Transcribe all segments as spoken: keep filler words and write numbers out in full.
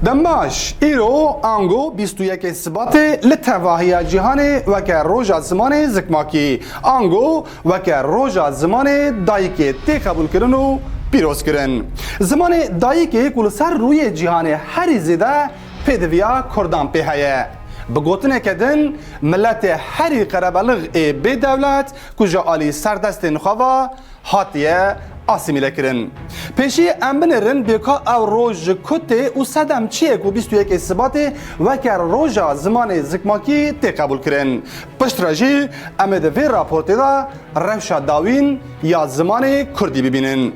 Dembaş, îro ango bîst û yekê Sibatê li tevahiya cîhanê weke Roja Zimanê Zikmakî, ango weke Roja Zimanê Dayikê tê qebûlkirin û pîrozkirin. Zimanê dayikê ku li ser rûyê cîhanê herî zêde pêdiviya Kurdan pê heye. Bi gotineke din, miletê herî qerebelix ê bêdewlet ku ji alî serdestên xwe ve hatiye asîmîlekirin. Pêşî em binêrin bêka ew roj ji ku tê û sedem çi ye ku bîst û yekê Sibatê weke Roja Zimanê Zikmakî tê qebûlkirin. Piştre jî em ê di vê raportê de rewşa dawîn ya zimanê kurdî bibînin.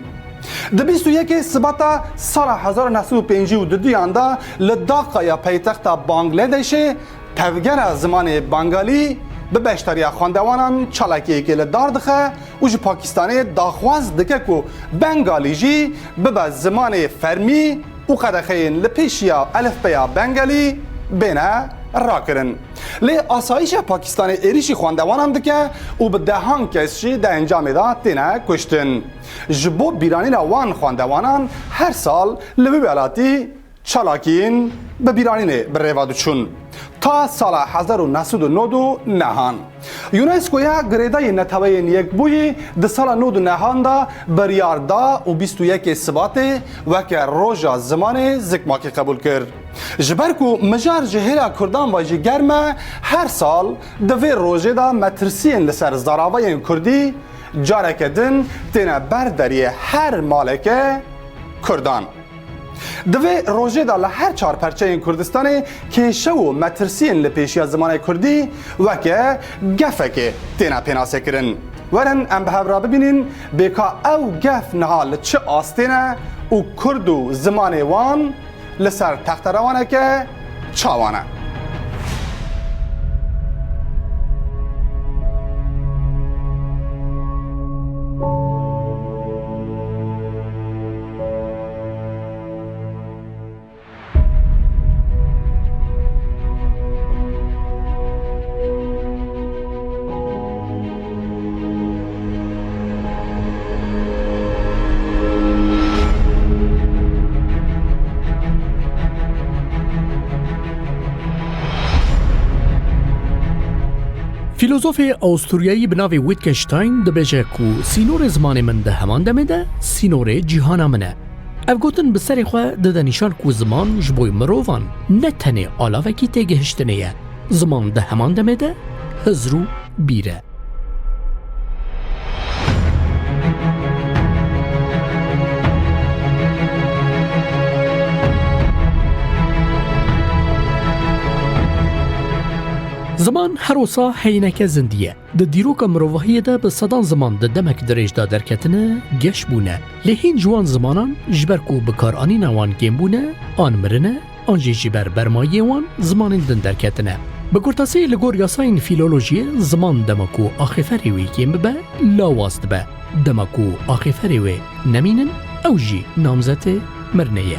Di bîst û yekê Sibata sala hezar û neh sed û pêncî û duduyan de li Daka ya paytexta Bangladeşê Tevgera zimanê Bangalî bi beşdariya xwendewanan çalakiyekê li dar dixe û ji Pakistanê daxwaz dike ku Bengalî jî bibe zimanê fermî û qedexeyên li pêşiya elifbeya Bengalî bêne rakirin. Lê asayişa Pakistanê êrîşî xwendewanan dike û bi dehan kes jî di encamê de têne kuştin. Ji bo bîranîna wan xwendewanan her sal li wî welatî çalakiyên bi bîranînê bi rêva diçûn. Ta sala hezar û neh sed û nod û nehan. UNESCOya Girêdayî Neteweyên Yekbûyî di sala nod û nehan de biryar da û bîst û yekê Sibatê weke Roja Zimanê Zikmakî qebûl kir. Ji ber ku mijar ji hêla Kurdan ve jî germ e, her sal di vê rojê de metirsiyên li ser zaravayên Kurdî careke din têne ber deriyê her maleke Kurdan. Di vê rojê de li her çar perçeyên Kurdistanê kêşe û metirsiyên li pêşiya zimanê kurdî weke gefekê têne pênasekirin. Werin em bi hev re bibînin bêka ew gef niha li çi astê ne û kurd û zimanê wan li ser texterewaneke çawan e. Fîlozofê Awisturyayî bi navê Wittgenstein dibêje ku sînorê zimanê min di heman demê de sînorê cîhana min e. Ev gotin bi serê xwe dide nîşan ku ziman ji bo mirovan ne tenê alavekî têgihiştinê ye. Ziman di heman demê de hizr û bîr e. Ziman her wisa heyîneke zindî ye. Di dîroka mirovahiyê de bi sedan ziman di demek dirêj de derketine, geş bûne. Lê hîn ji wan zimanan ji ber ku bikaranîna wan kêm bûne, an mirine, an jî ji ber bermayiyê wan zimanên din derketine. Bi kurtasî li gor yasayên fîlolojiyê ziman dema ku axêferê wê kêm bibe, lawaz dibe. Dema ku axêferê wê nemînin, ew jî namzetê mirinê ye.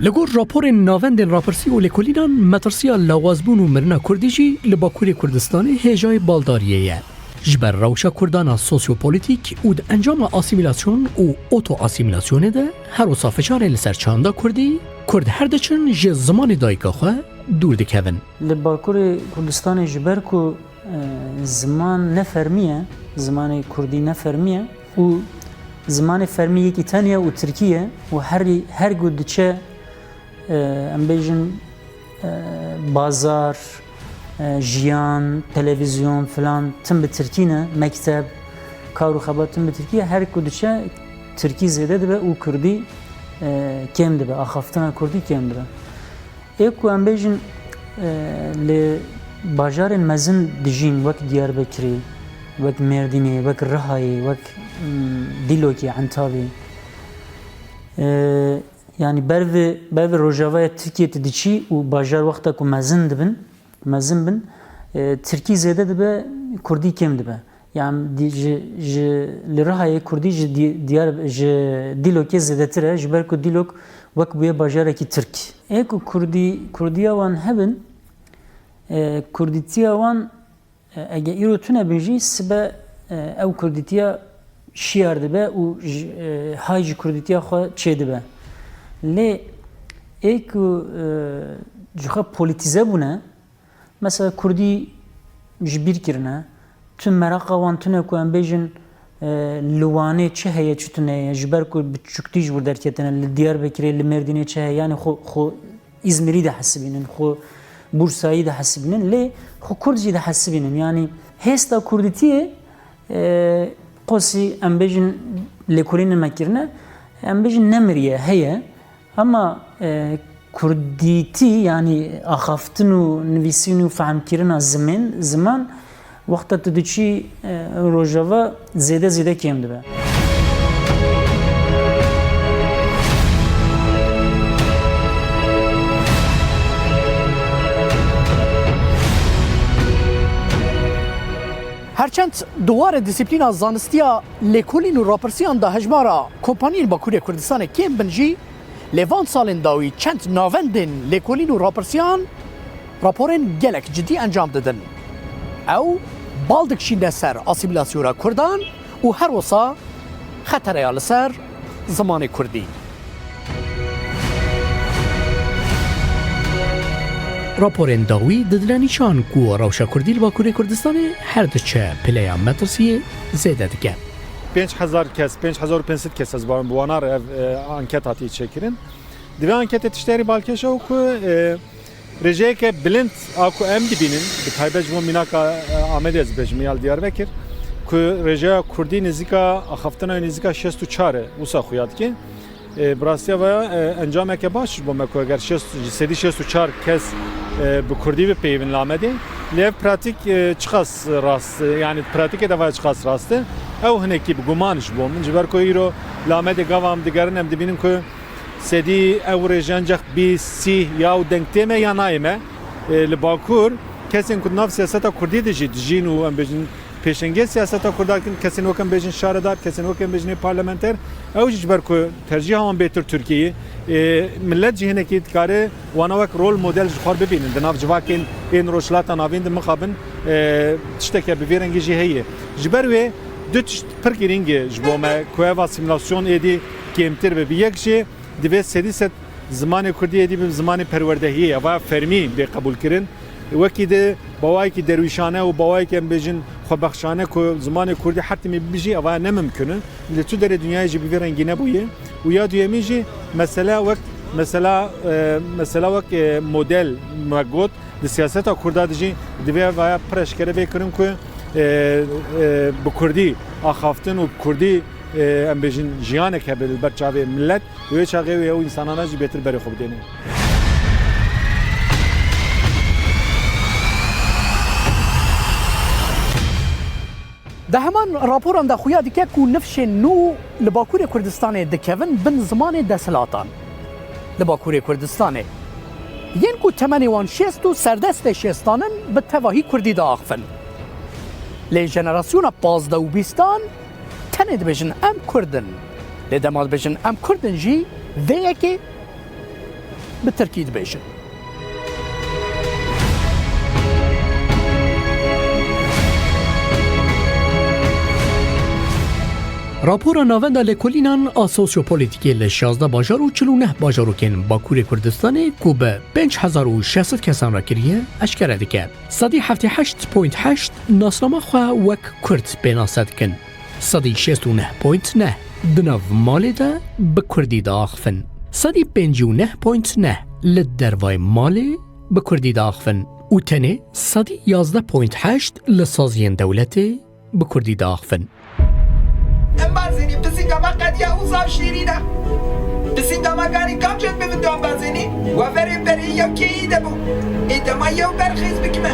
Li gor raporên Navendên Rapirsî û Lêkolînan, metirsiya lawazbûn û mirina kurdî jî li Bakurê Kurdistanê hêjayê baldariyê ye. Ji ber rewşa kurdan a sosyopolitîk û di encama asîmîlasyon û oto-asîmîlasyonê de her wisa fişarên li ser çanda kurdî, kurd her diçin ji zimanê dayika xwe dûr dikevin. Li Bakurê Kurdistanê ji ber ku, e, ziman ne fermî ye, zimanê kurdî ne fermî ye û zimanê fermî yekî tenê ye û tirkî ye û herî, her ku diçe, e, em bêjin, e, bazar, e, jiyan, televîzyon filan tim bi tirkî ne, mekteb, kar û xebat tim bi tirkî ye, her ku diçe tirkî zêde dibe û kurdî, e, kêm dibe, axaftina kurdî kêm dibe. Ê ku em bêjin, e, li bajarên mezin dijîn wek Diyarbekirê, wek Mêrdînê, wek Rihayê, wek, mm, Dîlokê, Entabê. E, Yanî ber vê, ber vê rojavaya Tirkiyê tu diçî û bajar wexta ku mezin dibin, mezin bin, e, tirkî zêde dibe, kurdî kêm dibe. Yan dî-, ji, ji li Rihayê kurdî ji dî-, diyar, ji Dîlokê zêdetir e, ji ber ku Dîlok Wek bûye bajarekî Tirk. Ê ku Kurdî, Kurdiya wan hebin, e, Kurdîtiya wan, e, ege îro tune bin jî sibe, e, ew Kurdîtiya şiyar dibe û ji, e, hay ji Kurdîtiya xwe çêdibe. Lê ê ku, e, ji xwe polîtîze bûne, mesela Kurdî ji bîr kirine, tu meraqa wan tune ku em bêjin, e, li Wanê çi heye, çi tune ye, ji ber ku bi çuktî ji wir derketine, li Diyarbekirê, li Mêrdînê çi heye, yanî xwe, xwe Îzmirî dihesibînin, xwe Bursayî dihesibînin, lê xwe Kurd jî dihesibînin. Yanî hêsta Kurdîtiyê, e, qosî em bêjin lêkolînên me kirine, em bêjin nemiriye, heye. Ama, e, Kurdîtî, yanî axaftin û nivîsîn û fehmkirina zimên, ziman, wexta tu diçî, e, Rojava zêde zêde kêm dibe. Herçend di warê disiplîna zanistiya lêkolîn û rapirsiyan de hejmara kompaniyên Bakurê Kurdistanê kêm bin jî, lê van salên dawî çend navendên lêkolîn û rapirsiyan raporên gelek cidî encam didin. Ew bal dikişîne ser asîmîlasyona Kurdan û her wisa xetereya li ser zimanê Kurdî. Raporên dawî didine nîşan ku rewşa Kurdî li Bakurê Kurdistanê her diçe pileya metirsiyê zêde dike. Pênc hezar kes, pênc hezar û pênc sed kes ez barim bi wana re ev, e, anket hatiye çêkirin. Di vê anketê tişterî balkêş ew ku, e, rêjeyeke bilind a ku em dibînin, bi taybet ji bo mînaka, e, Amedê ez dibêjim ya li Diyarbekir, ku rêjeya Kurdî nêzîka axaftina wê nêzîka şêst û çar e, wisa xuya dike. E, bi rastiya vaya, e, encameke baş ji bo me ku eger şêst, ji sedî şêst û çar kes, e, bi Kurdî bipeyivin li Amedê. Lê ev pratîk, e, çiqas rast, e, yanî pratîkê de vaya çiqas rast e. Ew hinekî bi guman ji bo min. Ji ber ku îro li Amedê gava em digerin, em dibînin ku sedî ew rêje ancak bîst, sî ya û deng tê me ya nayê me. E, li Bakur kesên ku di nav siyaseta Kurdî de jî dijîn û em bêjin pêşengê siyaseta Kurda dikin, kesên wek em bêjin şaredar, kesên wek em bêjin ê parlamenter, ew jî ji ber ku tercîha wan bêtir Tirkiyeyê, e, millet jî hinekî dikare wana wek rol model ji xwe bibînin. Di nav civakên ên Rojhilata Navîn de mixabin, e, tişteke bi vê rengî jî heye. Ji ber wê du tişt pir girîng e ji bo me ku ev asîmîlasyon êdî kêmtir bibe. Yek jî divê sedî sed zimanê Kurdî êdî bibe zimanê perwerdehiyê, eva fermî bê qebûlkirin. Wekî di bawayekî derwîşane û bawayekî em bêjin xwebexşane ku zimanê Kurdî her timî bibijî, eva ne mimkun e. Li tu derê dinyayê jî bi vî rengî nebûye. Û ya duyemîn jî mesela wek, mesela, e, mesela wek, e, model me got, di siyaseta Kurda de jî divê vaya pir eşkere bê kirin ku, e, e, bi Kurdî axaftin û bi Kurdî, e, em bêjin jiyanek hebe li ber çavê millet û wê çaxê wê ew însanana jî bêtir berê xwe bidêne. Di heman raporan de xuya dike ku nifşên nû li Bakurê Kurdistanê dikevin bin zimanê desthilatan. Li Bakurê Kurdistanê yên ku temenê wan şêst û serdestê şêstan in bi tevahî Kurdî diaxivin. Lê jenerasyona pazdeh û bîstan tenê dibêjin em Kurd in. Lê dema dibêjin em Kurd in jî vê yekê bi Tirkî dibêjin. Rapora Navenda Lêkolînan a Sosyopolîtîkê li şazdeh bajar û çil û neh bajarokên Bakurê Kurdistanê ku bi pênc hezar û şeş sed kesan re kiriye, eşkere dike. Sedî heftê heşt point heşt nasnama xwe wek Kurd pênase dikin. Sedî şêst û neh point neh di nav malê de bi Kurdî diaxivin. Sedî pêncî û neh point neh li dervayê malê bi Kurdî diaxivin. Û tenê sedî yazdeh point heşt li saziyên dewletê bi Kurdî diaxivin. Em bazenî pisîka me qediya û zaf şîrîn e. Pisîka me ganî kam cet bibin tu em bazenî? Wa verê berê ya keyî de bû. Ê dema yew berxêz bikime.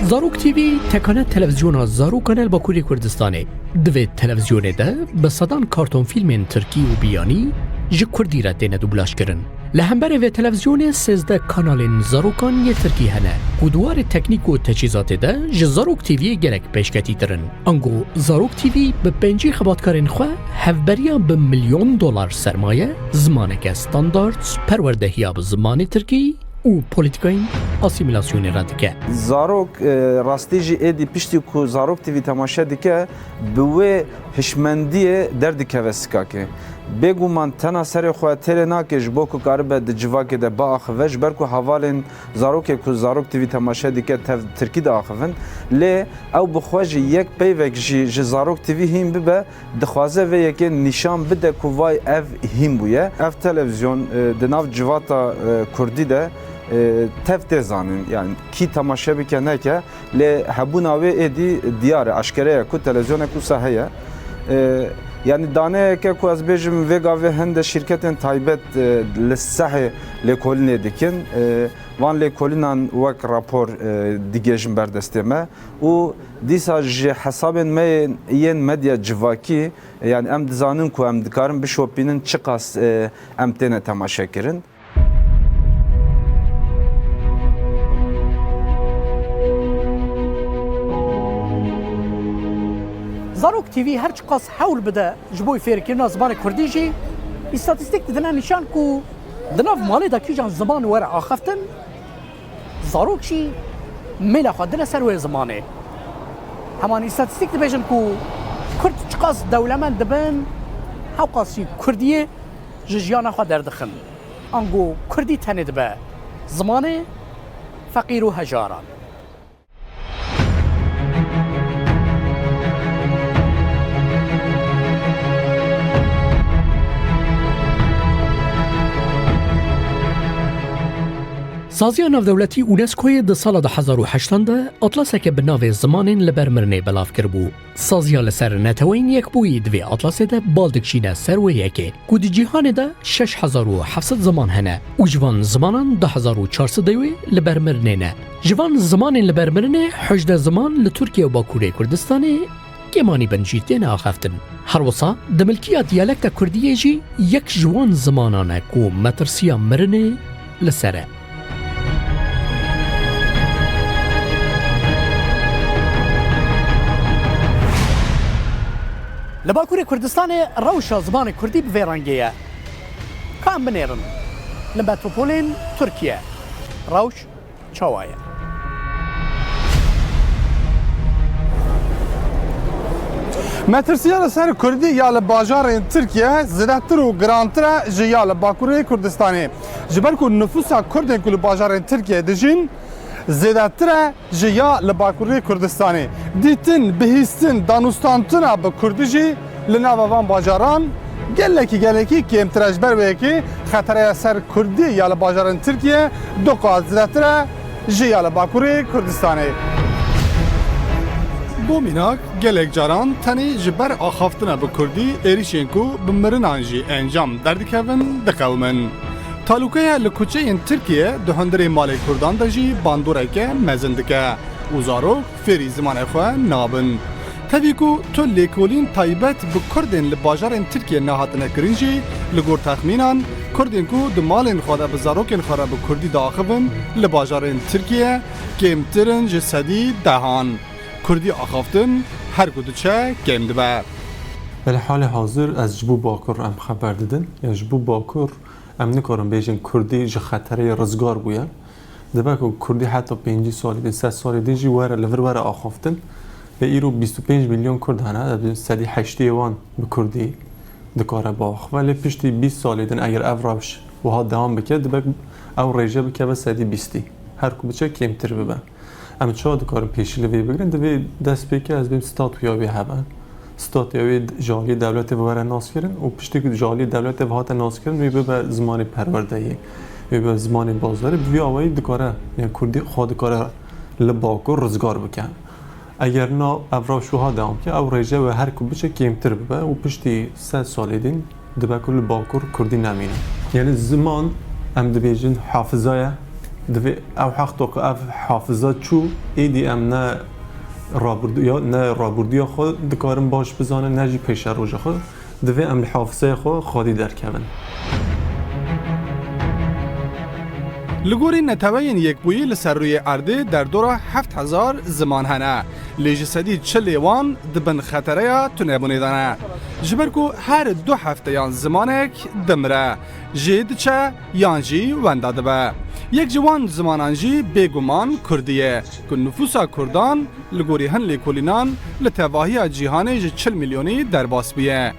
Zarok T V tekane televîzyona zarokan e li Bakurê Kurdistanê. Divê televîzyonê de bi sedan kartonfîlmên tirkî û biyanî ji kurdî re têne dublajkirin. Li hemberê vê televîzyonê sêzdeh kanalên zarokan yê tirkî hene ku di warê teknîk û teçhîzatê de ji Zarok T V'yê gelek pêşketîtir in. Ango Zarok T V bi pêncî xebatkarên xwe hevberiya bi milyon dolar sermaye, zimaneke standard, perwerdehiya bi zimanê tirkî û polîtîkayên asîmîlasyonê re dike. Zarok, e, rastî jî êdî piştî ku Zarok T V temaşe dike, bi wê hişmendiyê derdikeve sikakê. Bêguman tena serê xwe têrê nake ji bo ku karibe di civakê de biaxive, ji ber ku hevalên zarokê ku Zarok T V temaşe dike tev tirkî diaxivin, lê ew bi xwe jî yek peyvek jî ji Zarok T V hîn bibe, dixwaze vê yekê nîşan bide ku vay ev hîn bûye. Ev televîzyon, e, di nav civata, e, kurdî de, e, tev tê zanîn. Yani kî temaşe bike neke, lê hebûna wê êdî diyar e, eşkere ye ku televîzyonek wisa heye. E, yani daneyeke ku ez bêjim vê gavê hinde şîrketên taybet, e, li sehê lêkolînê dikin. E, van lêkolînan wek rapor, e, digihêjin ber destê me û dîsa ji hesabên me yên, yên medya civakî, yani em dizanin ku em dikarin bişopînin çiqas, e, em têne temaşekirin. Zarok T V her çiqas hewl bide ji bo fêrkirina zimanê kurdî jî, îstatîstîk didine nîşan ku di nav malê de kîjan ziman were axaftin, zarok jî mêla xwe dine ser wê zimanê. Heman îstatîstîk dibêjin ku kurd çiqas dewlemend dibin, hewqas jî kurdiyê ji jiyana xwe derdixin. Ango kurdî tenê dibe zimanê feqîr û hejaran. Saziya Navdewletî UNESCOyê di sala du hezar û heştan de atlaseke bi navê Zimanên li Ber Mirinê belav kiribû. Saziya li ser Neteweyên Yekbûyî di vê atlasê de bal dikişîne ser wê yekê ku di cîhanê de şeş hezar û heft sed ziman hene û ji van zimanan du hezar û çar sed wê li ber mirinê ne. Ji van zimanên li ber mirinê hejdeh ziman li Tirkiye û Bakurê Kurdistanê, kêmanî bin jî têne axaftin. Her wisa di milkiya diyalekta kurdiyê jî yek ji wan zimanan e ku metirsiya mirinê li ser e. Li Bakurê Kurdistanê rewşa zimanê kurdî bi vê rengê ye. Ka em binêrin li metropolên Tirkiye rewş çawa ye? Metirsiya li ser kurdî ya li bajarên Tirkiye zêdetir û girantir e ji ya li Bakurê Kurdistanê. Ji ber ku nifûsa kurdên ku li bajarên Tirkiye dijîn zêdetir e ji ya li Bakurê Kurdistanê. Dîtin, bihîstin, danûstantina bi kurdî jî li nava van bajaran gelekî, gelekî kêmtir e. Ji ber wê yekê xetereya ser kurdî ya li bajarên Tirkiye du qat zêdetir e ji ya li Bakurê Kurdistanê. Bo mînak, gelek caran tenê ji ber axaftina bi kurdî êrîşên ku bi mirinan jî encam derdikevin, diqewimin. Talûkeya li kuçeyên Tirkiye di hundirê malê kurdan de jî bandoreke mezin dike û zarok fêrî zimanê xwe nabin. Tevî ku tu lêkolîn taybet bi kurdên li bajarên Tirkiye nehatine kirin jî, li gor texmînan, kurdên ku di malên xwe de bi zarokên xwe re bi kurdî diaxivin, li bajarên Tirkiye kêmtir in ji sedî dehan. Kurdî axaftin her ku diçe kêm dibe. Belê halê hazir ez ji bo Bakur em xeber didin. Ya ji bo Bakur em nikarin bêjin kurdî ji xeterê rizgar bûye. Dibe ku kurdî heta pêncî salî din, sed salî din jî were, li vir were axaftin. Lê îro bîst û pênc milyon kurd hene, sedî heştê wan bi kurdî dikare biaxive. Lê piştî bîst salê din eger ev rewş wiha dewam bike, dibe ew rêje bikeve sedî bîstî. Her ku biçe kêmtir bibe. Em çawa dikarin pêşî li vê bigirin? Divê dest pê ke ez bêm statuya wê hebe. Statuya wê ji aliyê dewletê ve were naskirin û piştî ku ji aliyê dewletê ve hate naskirin, wê bibe zimanê perwerdeyê, wê bibe zimanê bazdarê, bi vî awayî dikare, yani kurdî xwe dikare li Bakur rizgar bike. Eger na ev rewş wiha dewam ke, ew rêje wê her ku biçe kêmtir bibe û piştî sed salê din dibe ku li Bakur kurdî nemîne. Yani ziman, em dibêjin hafiza ye, divê ew hexta ku ev hafiza çû, êdî em ne rabirduya, ne rabirduya xwe dikarin baş bizanin, ne jî pêşeroja xwe. Divê em li hafizeyê xwe xwedî derkevin. Li gorî Neteweyên Yekbûyî li ser rûyê erdê derdora heft hezar ziman hene. Lê ji sedî çilê wan di bin xetereya tunebûnê de ne. Ji ber ku her du hefteyan zimanek dimire, jê diçe yan jî wenda dibe. Yek ji wan zimanan jî bêguman kurdî ye, ku nifûsa kurdan li gorî hin lêkolînan li tevahiya cîhanê ji çil milyonî derbas bûye.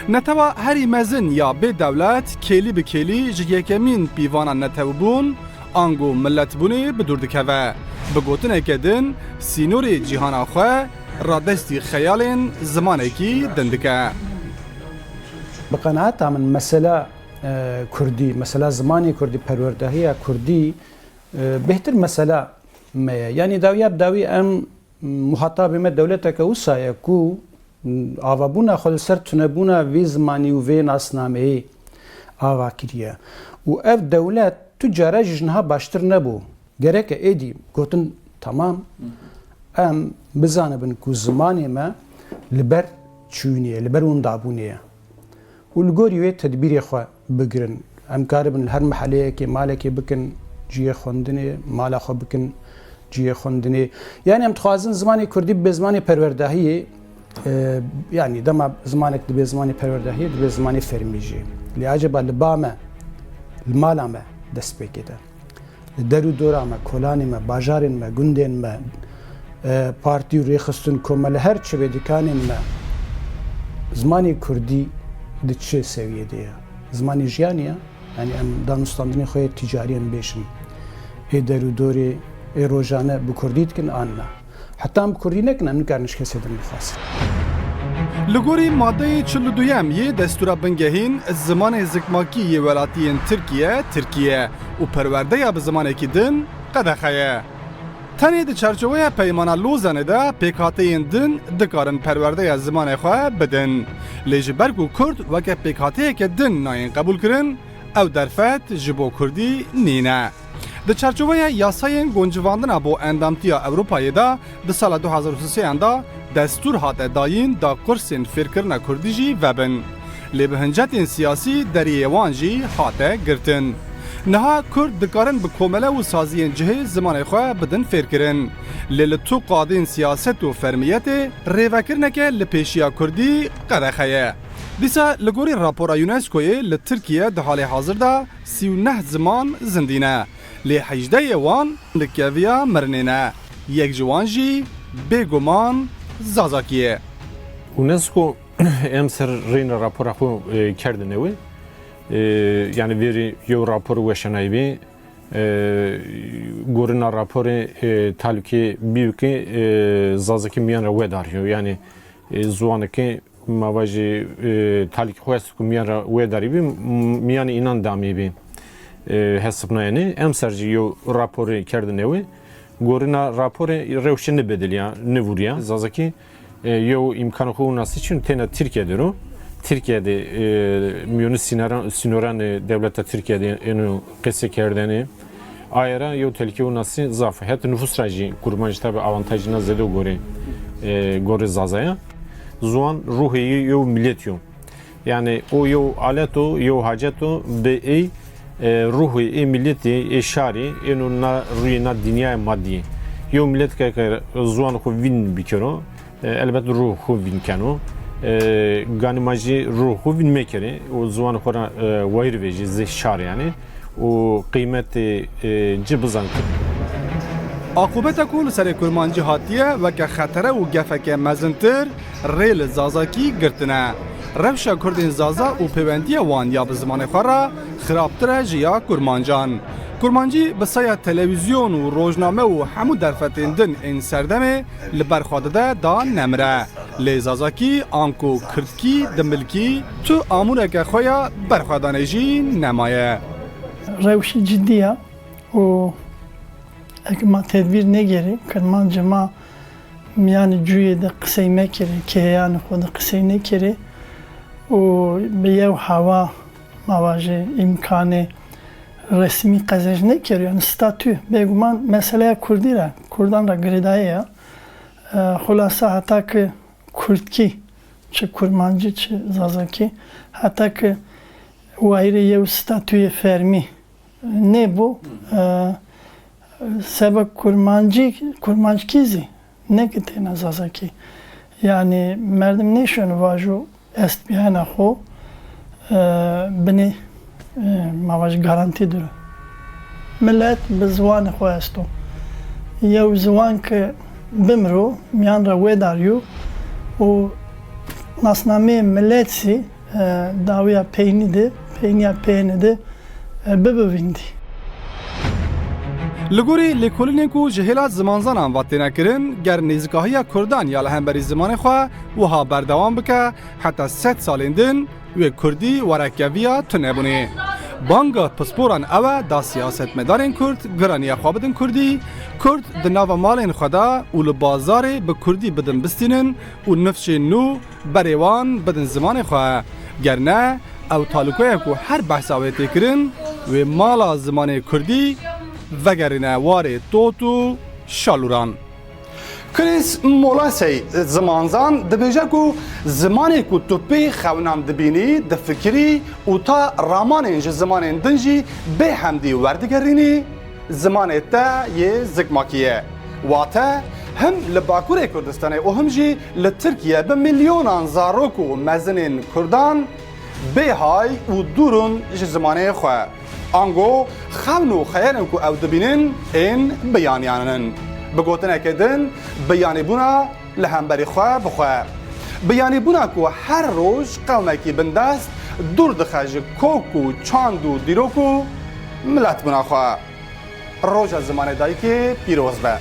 Netewa herî mezin ya bê dewlet kêlî bi kêlî ji yekemîn pîvana netewbûn, ango miletbûnê bi dûr dikeve. Bi gotineke din, sînorê cîhana xwe radestî xeyalên zimanekî din dike. Bi qenaeta min mesela, e, kurdî, mesela zimanê kurdî, perwerdehiya kurdî, e, bêhtir mesela me ye. Yanî dawiya bi dawî em muhatabê me dewleteke wisa ye ku avabûna xwe li ser tunebûna vê zimanî û vê nasnameyê ava kiriye. Û ev dewlet tu cara jî ji niha baştir nebû. Gereke êdî gotin, temam, em bizanibin ku zimanê me li ber çûyînê ye, li ber windabûnê ye. Û li gorî wê tedbîrê xwe bigirin. Em karibin li her meheleyekê malekê bikin cihê xwendinê, mala xwe bikin cihê xwendinê. Yanî em dixwazin zimanê kurdî bibe zimanê perwerdahiyê, e, yanî dema zimanek dibe zimanê perwerdahiyê, dibe zimanê fermî jî. Lê acaba li ba me, li mala me dest pê kete? Li der û dora me, kolanê me, bajarên me, gundên me, e, partî û rêxistin, komele, her çi bê dikanên me, zimanê kurdî di çi sewiyê de ye? Zimanê jiyanê ye? Yanî em danûstandinê xwe yê ticarî em bêjin, ê der û dorê, ê rojane bi kurdî dikin an na? Heta em bi kurdî nekin, em nikarin ji kesê din bixwazin. Li gorî madeyê çil û duyem yê destûra bingehîn, zimanê zikmakî yê welatiyên Tirkiye, tirkî ye û perwerdeya bi zimanekî din qedexe ye. Tenê di çerçoveya Peymana Lozanê de pêkhateyên din dikarin perwerdeya zimanê xwe bidin. Lê ji ber ku kurd weke pêkhateyeke din nayên qebûlkirin, ew derfet ji bo kurdî nîne. Di çarçoveya yasayên goncivandina bo endamtiya Ewropayê de di sala du hazar û sêyan de destûr hate dayîn da kursên fêrkirina kurdî jî vebin. Lê bi hincetên siyasî deriyê wan jî hate girtin. Niha kurd dikarin bi komele û saziyên cihê zimanê xwe bidin fêrkirin. Lê li tu qadên siyaset û fermiyetê rêvekirineke li pêşiya kurdî qedexe ye. Dîsa li gorî rapora UNESCOyê li Tirkiye di halê hazir de sî û neh ziman zindî ne, lê hejdeh yê wan li keviya mirinê ne. Yek ji wan jî bêguman Zazakî ye. UNESCO em ser rêna rapora xwe, e, kerdine wê. E, yani vêrî yew rapor weşanayî bî. E, gorina raporê, e, talûkê bî wekî, e, Zazakî miyan re wedarîyo. Yani, e, ziwanekî ma vajî, e, talîkî xwe hest ku miyan re wedarî bî, m-, miyanê înan damî bî, e, hesibnayenê. Em ser jî yew raporê kerdine wê. Gorina raporê rewşê nibediliya, nivûriya. Zazakî, e, yew îmkanê xwe û nasî çin têne Tirkiye de ro. Tirkiye de, e, miyonî sînoran, sînoran, e, dewleta Tirkiye de êno qesê kerdene. Aye ra yew telkê û nasî zaf. Het nifûs ra jî kurmanc tabi avantajî na zêde gorê, e, gorê Zazaya. Ziwan ruhê yew milet yo. Yani o yew alet o, yew hacet o, bi ey, e, ruhê ê miletê, ê şarê, êno na rûyê na dinyaya madiyê. Yew milet ke, ke ziwan xwe vîn bikero, e, elbet ruh xwe vîn keno. E, ganî ma jî ruh xwe vîn mekerê û ziwan xwe ra, e, wayir vejî zê şar yani. û qîmetê, e, ci bizanî. Aqûbeta ku li serê kurmancî hatiye weke xetere û gefeke mezintir rê li Zazakî girtine. Rewşa Kurdên Zaza û pêwendiya wan ya bi zimanê xwe re xirabtir e ji ya kurmancan. Kurmancî bi saya televîzyon û rojname û hemû derfetên din ên serdemê li ber xwe dide da nemire. Lê Zazakî anku Kirdkî dimilkî tu amûreke xwe ya berxwedanê jî nemaye. Rewşî cidî ye û eke ma tedbîr negêrî, kirmanca ma miyanê cûyê de qisey mekerê, kêheyanê xwe de qisey nekerê û bi yew hewa, ma vajê, îmkanê resmî qezenc nekerê, yani statû, bêguman meseleya kurdî re, kurdan re girêdayî ye. E, xulasa heta ki kurdkî Çi kurmancî, çi zazakî, heta ki wayîrê yew statuyê fermî nêbû, e, seba kurmancî, kurmanckî zî ne ki têna zazakî. Yanî merdim nêşeno vajo estbîhena xwe, e, binê, e, ma vaj garantî diro. Milet bi ziwanê xwe esto. Yew ziwan ki bimro, miyan re wêdaryo û nasnameyê milet zî, e, dawiya peynî de, peyniya peyni de, e, bibe vîndî. Li gorî lêkolînên ku ji hêla zimanzanan ve têne kirin, ger nêzîkahiya kurdan ya li hemberî zimanê xwe wiha berdewam bike, heta sed salên din wê kurdî werekeviya tunebûnê. Banga pisporan ew e da siyasetmedarên kurd giraniya xwe bidin kurdî, kurd di nava malên xwe de û li bazarê bi kurdî bidin bistînin û nifşên nû berê wan bidin zimanê xwe. Ger ne, ew talûkoya ku her behsa wê tê kirin, wê mala zimanê kurdî vegerîne warê tot û şalûran. Chris Molasey, zimanzan, dibêje ku zimanê ku tu pê xewnan dibînî, difikirî û ta ramanên ji zimanên din jî bê hemdî werdigerînî, zimanê te yê zikmakî ye. Wate, him li Bakurê Kurdistanê û him jî li Tirkiye bi milyonan zarok û mezinên kurdan bê hay û dûr in ji zimanê xwe. Ango xewn û xeyalên ku ew dibînin ên biyaniyan in. Bi gotineke din, biyanîbûna li hemberî xwe bi xwe. Biyanîbûna ku her roj qewmekî bindest dûr dixe ji kok û çand û dîrok û miletbûna xwe. Roja Zimanê Dayikê pîroz be.